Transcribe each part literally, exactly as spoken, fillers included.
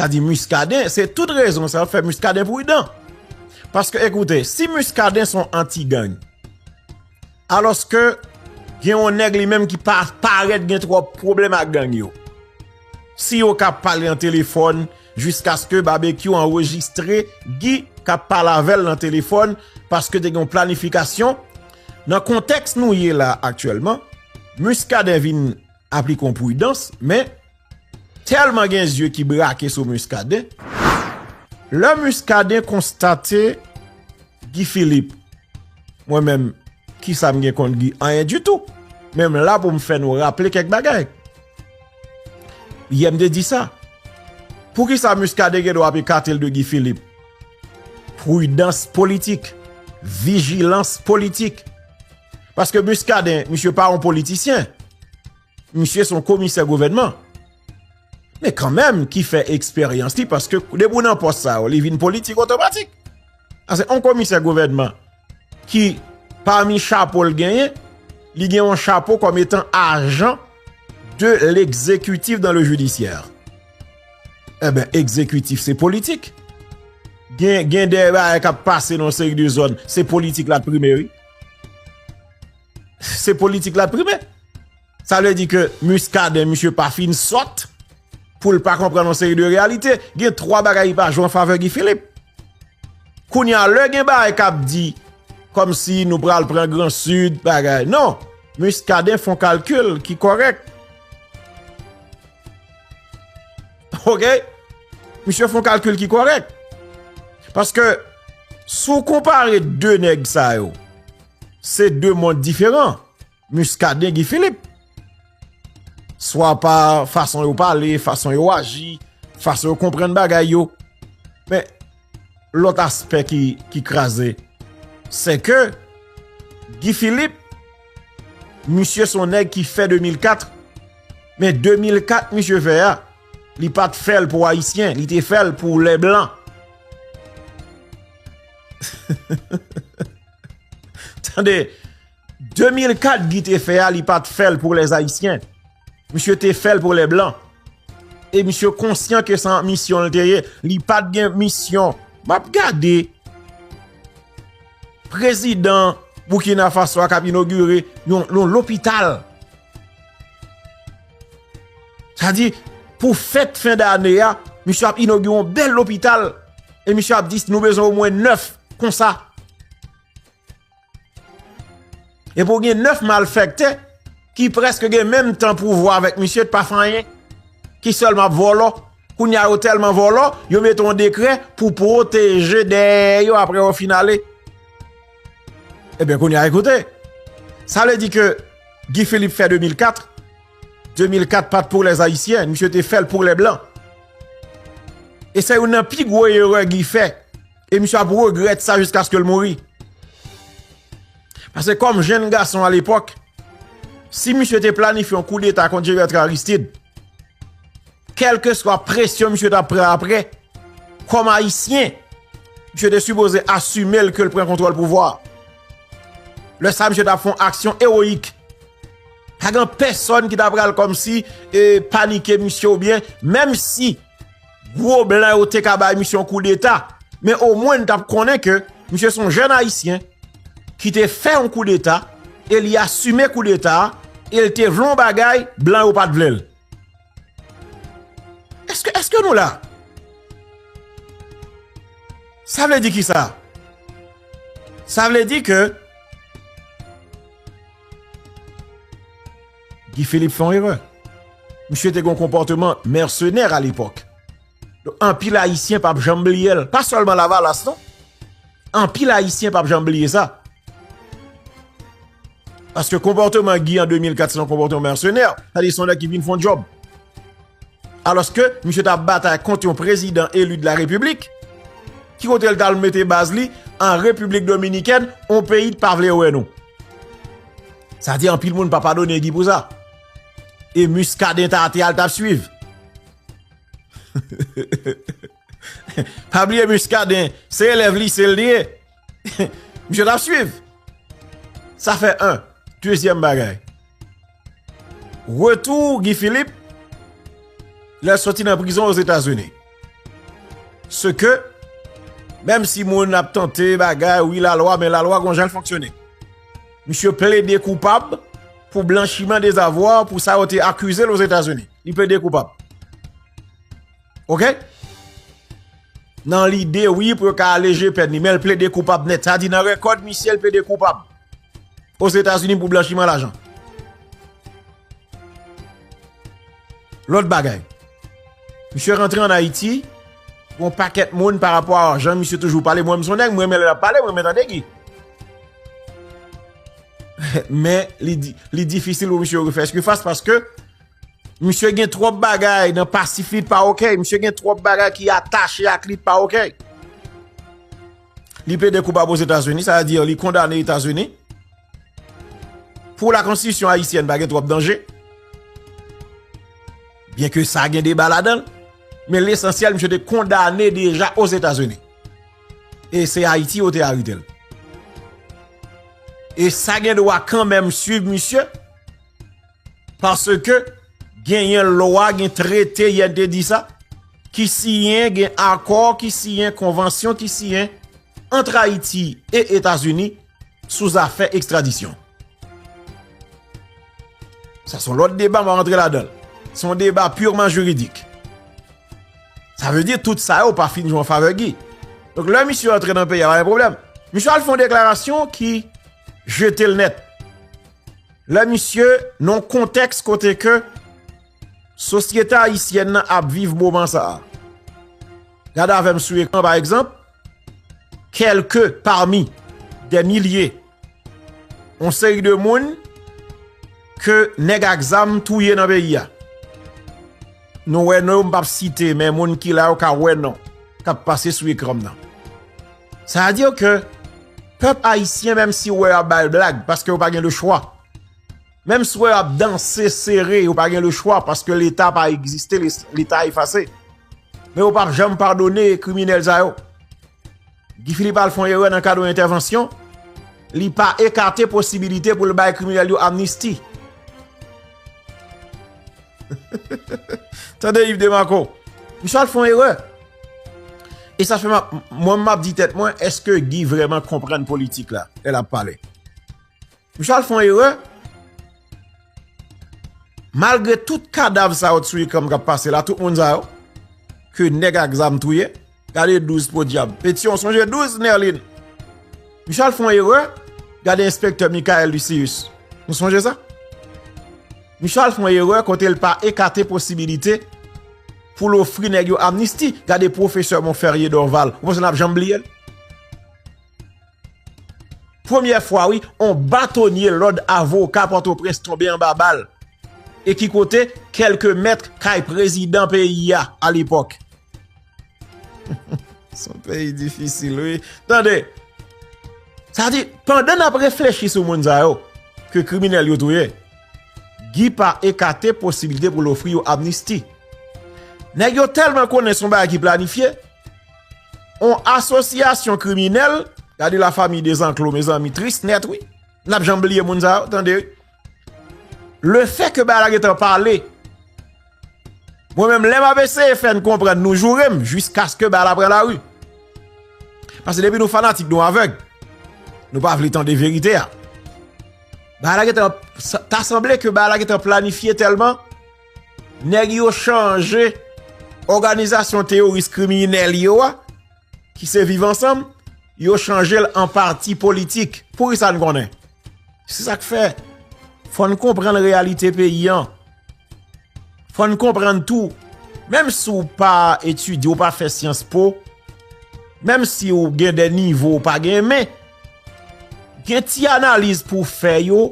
Sa di Muscadin, se tout rezon sa fè Muscadin pridan. Paske, ekoute, si Muscadin se yon anti-gang, alòske gen yon nèg li menm ki pa parèt gen twòp pwoblèm ak gang yo. Si yo ka pale nan telefòn, jiskaske Babekyou anrejistre Guy k ap pale avè l nan telefòn, paske te gen yon planifikasyon. Nan kontèks nou ye la aktyèlman, Muscadin vin aplike yon pridans, men tèlman gen zye ki brake sou Muscadin, lè Muscadin konstate Guy Philippe, mwen menm, kisa m gen kont Guy? Anyen ditou. Men m la pou m fè nou raple kèk bagay. Yè m te di sa. Poukisa Muscadin gen dwa ap ekate l de Guy Philippe? Pridans politik, vijilans politik. Paske Muscadin, misye pa yon politisyen. Misye se yon komisè gouvènman. Men kanmenm, ki fè eksperyans li, paske depi w nan pòs sa yo, li vin politik otomatik. Sa se yon komisè gouvènman ki, pami chapo l genyen, li gen yon chapo kòm etan ajan de l'exécutif dans le judiciaire. Enben, egzekitif se politik. Gen, gen de bagay k ap pase nan yon seri de zòn, se politik la t prime, wi. Se politik la t prime. Sa vle di ke Muscadin, misye pa fin sòt pou l pa konprann yon seri de reyalite. Gen twa bagay ki pa jwe an favè Guy Philippe. Kounye a, lè gen bagay k ap di, kòmsi nou pral pran Gran Sid, bagay. Non, Muscadin fè yon kalkil ki kòrèk. Oke? Misye fè yon kalkil ki kòrèk. Paske, si w konpare de nèg sa yo, se de mond diferan. Muscadin, Guy Philippe. Swa pa fason yo pale, fason yo aji, fason yo konprann bagay yo. Men, lòt aspè ki, ki kraze, se ke Guy Philippe, misye se yon nèg ki fè de mil kat, men de mil kat misye fè a, li pa t fè l pou Ayisyen, li te fè l pou lè blan. Tande, de mil kat Guy te fè a, li pa t fè l pou lèzayisyen. Misye te fè l pou lè blan. E misye konsyan ke sa misyon l te ye. Li pa t gen misyon. M ap gade prezidan Burkina Faso a k ap inogire yon, yon lopital. Sa di, pou fèt fen dane a, misye ap inogire yon bèl lopital. E misye ap di, nou bezwen omwen nèf konsa. Epi w gen nèf malfèktè ki prèske gen menm tan pouvwa avèk misye, t pa fè anyen, ki sèlman ap vòlò. Kounye a, yo tèlman vòlò, yo mete yon dekrè pou pwoteje dèyè yo apre yo fin ale. Ebyen, kounye a, ekoute, sa vle di ke Guy Philippe fè de mil kat, de mil kat pa t pou lèzayisyen, misye te fè l pou lè blan. E se youn nan pi gwo erè Guy fè. E misye ap regrèt sa jiskaske l mouri. Paske kòm jenn gason alepòk, si misye te planifye yon koudeta kont Jè Bètran Aristide, kèlkeswa presyon misye t ap pran apre, kòm Ayisyen, misye te sipoze asime l ke l pran kontwòl pouvwa a. Lè sa a, misye t ap fè yon aksyon ewoyik. Pa gen pèsòn ki ta pral kòmsi, e, panike misye oubyen, menm si gwo blan yo te ka bay misye yon koudeta, men omwen n t ap konnen ke misye se yon jèn Ayisyen ki te fè yon koudeta e li asime koudeta a, e l te vle yon bagay, blan yo pa t vle l. Èske, èske nou la? Sa vle di kisa? Sa vle di ke Guy Philippe fè yon erè. Misye te gen yon konpòteman mèsenè alepòk. Donk, anpil Ayisyen p ap janm bliye l. Pa sèlman Lavalas, non. Anpil Ayisyen p ap janm bliye sa. Paske konpòteman Guy an de mil kat se yon konpòteman mèsenè. Sa di se yon nèg ki vin fè yon djòb. Alòske, misye t ap batay kont yon prezidan eli de la Repiblik. Ki kote l t al mete baz li? An Repiblik Dominikèn, yon peyi ki pa vle wè nou. Sa di anpil moun pa padone Guy pou sa. E Muscadin ta te al t ap swiv. Pa bliye Muscadin, se elèv lise l ye. Misye t ap swiv. Sa fè en. Dezyèm bagay. Retou Guy Philippe, lè l soti nan prizon Ozetazini. se ke, menm si moun ap tante bagay, wi, lalwa, men lalwa gon jan l fonksyone. Misye plede koupab pou blanchiman dezavwa, pou sa yo te akize l Ozetazini. Li plede koupab. Oke? Nan lide, wi, pou yo ka aleje pèn li, men l plede koupab nèt. Sa di nan rekòd misye, l plede koupab Ozetazini pou blanchiman lajan. Lòt bagay, misye rantre ann Ayiti, gon pakèt moun pa rapò a jan misye toujou pale. Mwen, m se yon nèg, mwen renmen lè l ap pale, mwen renmen tande Guy. Men, li di, li difisil pou misye refè sifas paske misye gen twòp bagay nan pasif li pa oke. Misye gen twòp bagay ki atache ak li pa oke. Li plede koupab Ozetazini, sa vle di li kondane Etazini. Pou la konstitisyon ayisyèn pa gen twòp danje. Byen ke sa gen deba ladan l, men lesansyèl, misye te kondane deja Ozetazini. E se Ayiti yo te arete l. E sa gen dwa kanmenm swiv misye, paske genyen lwa, gen trete, yè te di sa, ki siyen, gen akò ki siyen, konvansyon ki siyen ant Ayiti e Etazini sou zafè ekstradisyon. Sa se yon lòt deba, m pa rantre ladan l. Se yon deba pirman jiridik. Sa vle di tout sa yo pa fin jwe an favè Guy. Donk, lè misye rantre nan peyi a, pa gen pwoblèm. Misye al fè yon deklarasyon ki jete l nèt. Lè misye, nan yon kontèks kote ke sosyete ayisyèn nan ap viv moman sa a. Gade avè m sou ekran, pa egzanp, kèlke pami dè milye, yon seri de moun ke nèg ak zam touye nan peyi a. Nou wè non yo, m p ap site, men moun ki la yo ka wè non k ap pase sou ekran m nan. Sa vle di ke pèp ayisyen, menm si w wè y ap ba l blag, paske yo pa gen lechwa, menm si w wè y ap danse sere, yo pa gen lechwa, paske Leta pa egziste, le- Leta efase. Men yo p ap janm padone kriminèl sa yo. Guy Philippe al fè yon erè nan kad yon entèvansyon, li pa ekate posibilite pou l bay kriminèl yo amnisti. Tande Yves Demarco, misye al fè yon erè. E sa fè m ap, mwen, m ap di tèt mwen, èske Guy vrèman konprann politik la, lè l ap pale? Misye al fè yon erè. Malgre tout kadav sa yo t sou ekran m k ap pase la, tout moun sa yo, ke nèg ak zam touye, gade douz podyab. Petion, w sonje douz, Nerline? Misye al fè yon erè, gade enspektè Michael Lucius. Nou sonje sa? Misye al fè yon erè kote l pa ekate posibilite pou l ofri nèg yo amnisti. Gade pwofesè Monferrier Dorval. Ou panse n ap janm bliye l? Premyè fwa, wi, on batonye lòd avoka Pòtoprens tonbe anba bal. E ki kote? Kèlke mèt kay prezidan peyi a, alepòk. Se yon peyi difisil, wi. Tande, sa di, pandan n ap reflechi sou moun sa yo, ke kriminèl yo touye, Guy pa ekate posibilite pou l ofri yo amnisti. Nèg yo tèlman konnen se yon bagay ki planifye, on asosyasyon kriminèl, gade la famille Desenclos, mezanmi, tris nèt, wi. N ap janm bliye moun sa yo, tande, wi. Lefètke bagay la gentan pale, mwen menm, lè m ap eseye fè n konprann, nou joure m jiskaske bagay la pran lari. Paske depi nou fanatik, nou avèg. Nou pa vle tande verite a. Bagay la gentan, ta sanble ke bagay la gentan planifye tèlman, nèg yo chanje òganizasyon teyoris kriminèl yo a, ki se Viv Ansanm, yo chanje l an pati politik. Poukisa n konnen? Se sa k fè, fò n konprann reyalite peyi an. Fò n konprann tou, menm si w pa etidye, w pa fè Syans Po, menm si w gen de nivo w pa gen, men gen ti analiz pou w fè yo,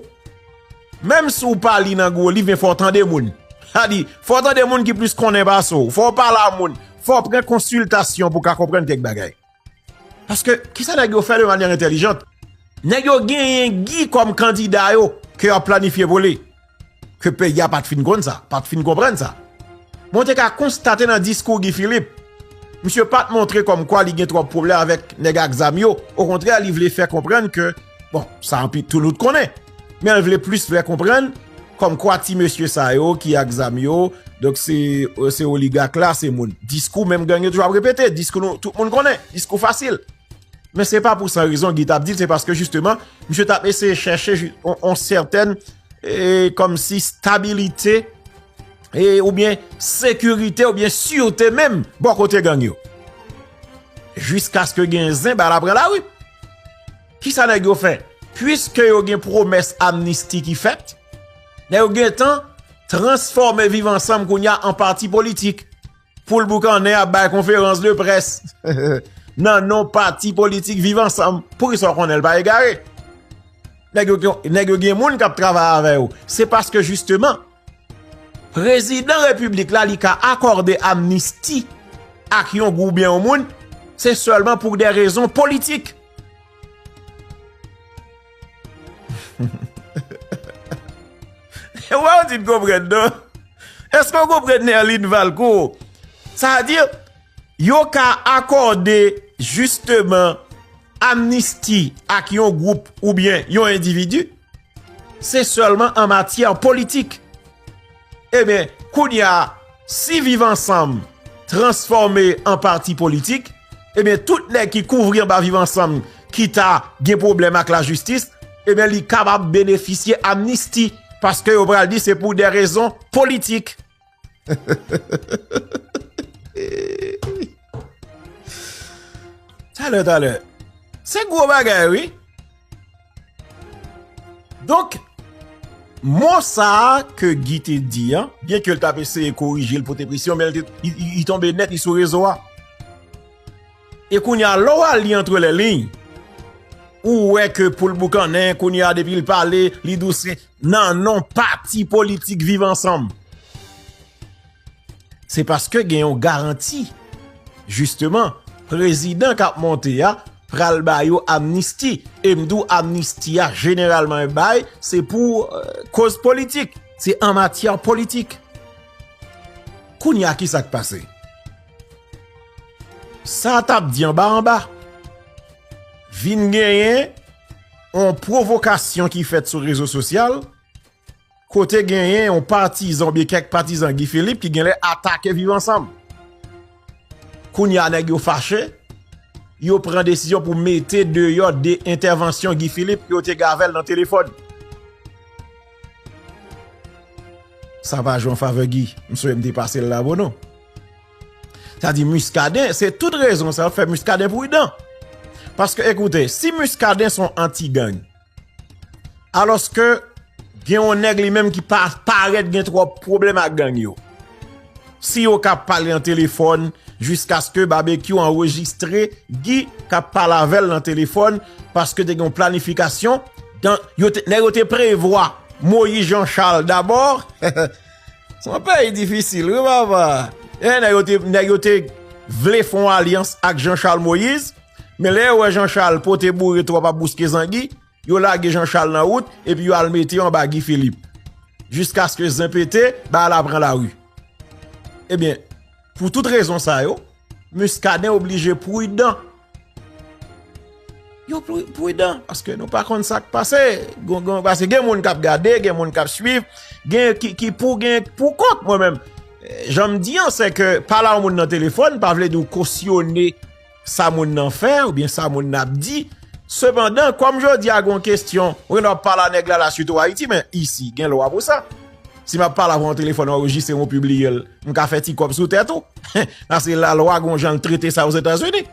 menm si w pa li nan gwo liv, men fò w tande moun. Sa di, fò w tande moun ki plis konnen pase w, fò w pale a moun, fò w pran konsiltasyon pou w ka konprann kèk bagay. Paske, kisa nèg yo fè de manyè entèlijant? Nèg yo genyen Guy kòm kandida yo ke y ap planifye pou li. Ke peyi a pa t fin konn sa, pa t fin konprann sa. Men w te ka konstate nan diskou Guy Philippe, misye pa t montre kòmkwa li gen twòp pwoblèm avèk nèg ak zam yo. Okontrè, li vle fè konprann ke, bon, sa anpi tou nou t konnen. Men l vle plis fè konprann Kòmkwa ti mesye sa yo ki ak zam yo, donk se, se oligak la, se moun. Diskou menm gang yo toujou ap repete, diskou nou, tout moun konnen, diskou fasil. Men se pa pou san rezon Guy t ap di l, se paske jisteman, misye t ap eseye chèche ju- on, on sètèn, e, kòmsi stabilite, e, oubyen sekirite, oubyen sirte menm bò kote gang yo. Jiskaske gen zen, ba la pran lari. Kisa nèg yo fè? Piske yo gen pwomès amnisti ki fèt, nèg yo gentan transfòme Viv Ansanm kounye a an pati politik. Pou l boukannen ap bay konferans de près nan non pati politik Viv Ansanm. Poukisa w konnen l pa egare? Nèg yo, nèg yo gen moun k ap travay avè yo. Se paske jisteman, prezidan repiblik la, li ka akòde amnisti ak yon gwoup oubyen yon moun, se sèlman pou de rezon politik. Wè, w di n konprann, non? Èske w konprann Nerline Valcourt? Sa vle di, yo ka akòde, jisteman, amnisti ak yon gwoup oubyen yon endividi, se sèlman an matyè politik. Ebyen, kounye a, si Viv Ansanm transfòme an pati politik, ebyen, tout nèg ki kouvri anba Viv Ansanm ki ta gen pwoblèm ak lajistis, ebyen, li kapab benefisye amnisti, paske yo pral di se pou de rezon politik. Talè, talè. Se gwo bagay, wi. Donk, mo sa a ke Guy te di an, byen ke l t ap eseye korije l, pote presyon, men l te, li, li, li tonbe nèt, li sou rezo a. E kounye a, lè w al li entre les lignes, ou wè ke pou l boukannen, kounye a, depi l pale, li dou se nan non pati politik Viv Ansanm. Se paske gen yon garanti. Jisteman, prezidan k ap monte a pral ba yo amnisti. E m di w, amnisti a jeneralman yo bay, se pou, euh, koz politik. Se an matyè politik. Kounye a, ki sa k pase? Sa t ap di anba anba. Vin genyen yon pwovokasyon ki fèt sou rezo sosyal, kote genyen yon patizan oubyen kèk patizan Guy Philippe ki genlè atake Viv Ansanm. Kounye a, nèg yo fache, yo pran desizyon pou mete deyò de entèvansyon Guy Philippe ke yo te gen avè l nan telefòn. Sa pa jwe an favè Guy. M swete m te pase l la, bon, non. Sa di Muscadin, se tout rezon sa fè Muscadin pridan. Paske, ekoute, si Muscadin se yon anti-gang, alòske gen yon nèg li menm ki pa parèt gen twòp pwoblèm ak gang yo. Si yo ka pale nan telefòn, jiskaske Babekyou anrejistre Guy k ap pale avè l nan telefòn, paske te gen yon planifikasyon, dan, yo te, nèg yo te prevwa Moïse Jean Charles dabò. Se yon peyi difisil, wi, papa. E nèg yo te, nèg yo te vle fè yon alyans ak Jean Charles Moïse, men lè yo wè Jean Charles pote boure twòp ap bouske zangi, yo lage Jean Charles nan wout, epi yo al mete yo anba Guy Philippe. Jiskaske zen pete, bagay la pran lari. Ebyen, pou tout rezon sa yo, Muscadin oblije pridan. Yo pri-, pridan, paske nou pa konn sa k pase. Gon, gon, paske gen moun k ap gade, gen moun k ap swiv, gen ki, ki pou, gen pou kont. Mwen menm, eh, jan m di an, se ke pale a yon moun nan telefòn, pa vle di w kosyone sa moun nan fè, oubyen sa moun nan ap di. Sepandan, kòm jodi a gon kesyon, ou gen dwa pale a nèg la, la suite ou Ayiti, men isi, gen lwa pou sa. Si m ap pale avè w nan telefòn, anrejistre m, ou pibliye l, m ka fè ti kòb sou tèt ou. Paske lalwa gon jan l trete sa Ozetazini.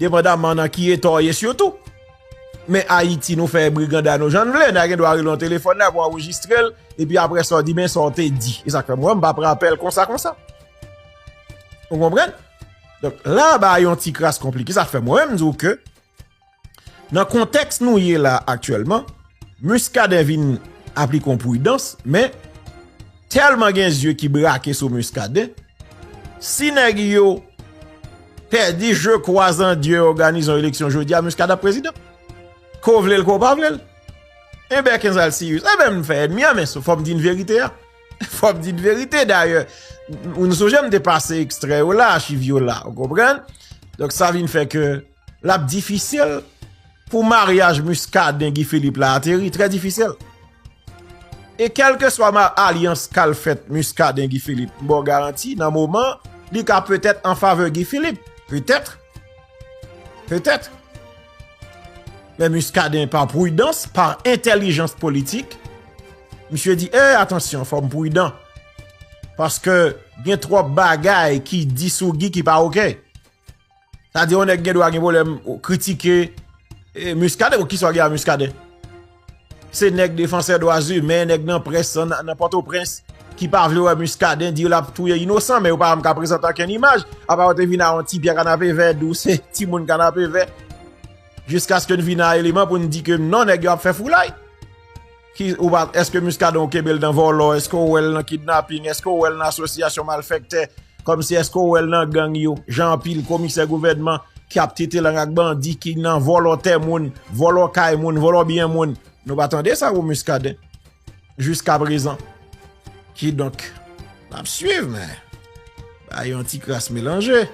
Depandamman nan ki eta w ye sitou. Men Ayiti, nou fè briganda nou jan n vle. N a gen dwa rele yon telefòn la pou anrejistre l, epi apre sa, w di, "Men sa w te di." E sa k fè mwen, m pa pran apèl konsa, konsa. Ou konprann? Donk, la, ba yon ti kras konplike. Sa k fè mwen, m di w ke nan kontèks nou ye la aktyèlman, Muscadin vin aplike yon pridans, men tèlman gen zye ki brake sou Muscadin, si nèg yo pèdi, je crois en Dieu, òganize yon eleksyon jodi a, Muscadin ap prezidan. Ke w vle l, ke w pa vle l. Enben, Kenzal Sirius, enben, m fè ènmi an, men fò m di n verite a. Fò m di n verite, dayè. Nou sonje m te pase ekstrè yo la, achiv yo la, ou konprann? Donk, sa vin fè ke l ap difisil pou maryaj Muscadin Guy Philippe la ateri, trè difisil. E kèlkeswa ma alyans k al fèt Muscadin Guy Philippe, m ba w garanti, nan moman, li ka petèt an favè Guy Philippe. Petèt. Petèt. Men Muscadin, pa pridans, pa entèlijans politik, misye di, eh, atansyon, fò m pridan. Paske gen twòp bagay ki di sou Guy ki pa oke. Sa di, yon nèg gen dwa gen pwoblèm kritike, eh, Muscadin, bon, kisa w gen a Muscadin? Se nèg defansè dwa imen, nèg nan près, nan, nan Pòtoprens, ki pa vle wè Muscadin, di l ap touye inosan, men yo pa janm ka prezante okenn imaj. Apa yo te vin a yon ti pyè kanapevè, di w se timoun kanapevè. Jiskaske n vin a eleman pou n di ke non, nèg yo ap fè foulay. Ki, ou pa, èske Muscadin ou kenbe l nan vòlò? Èske w wè l nan kidnaping? Èske w wè l nan asosyasyon malfèktè? Kòmsi èske w wè l nan gang yo? Jan anpil komisè gouvènman ki ap tete lang ak bandi, ki nan vòlò tè moun, vòlò kay moun, vòlò byen moun. Nou pa tande sa pou Muscadin. Jiskaprezan. Kidonk, n ap swiv, men bagay yo yon ti kras melanje.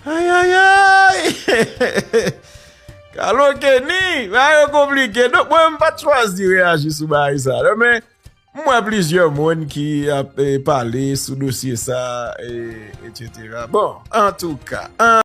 Ay, ay, ay! Kalo Kenny, bagay yo konplike. Donk, mwen, m pa t chwazi reyaji sou bagay sa, non, men m wè plizyè moun ki ap, eh, pale sou dosye sa, eh, etsetera. Bon, antouka,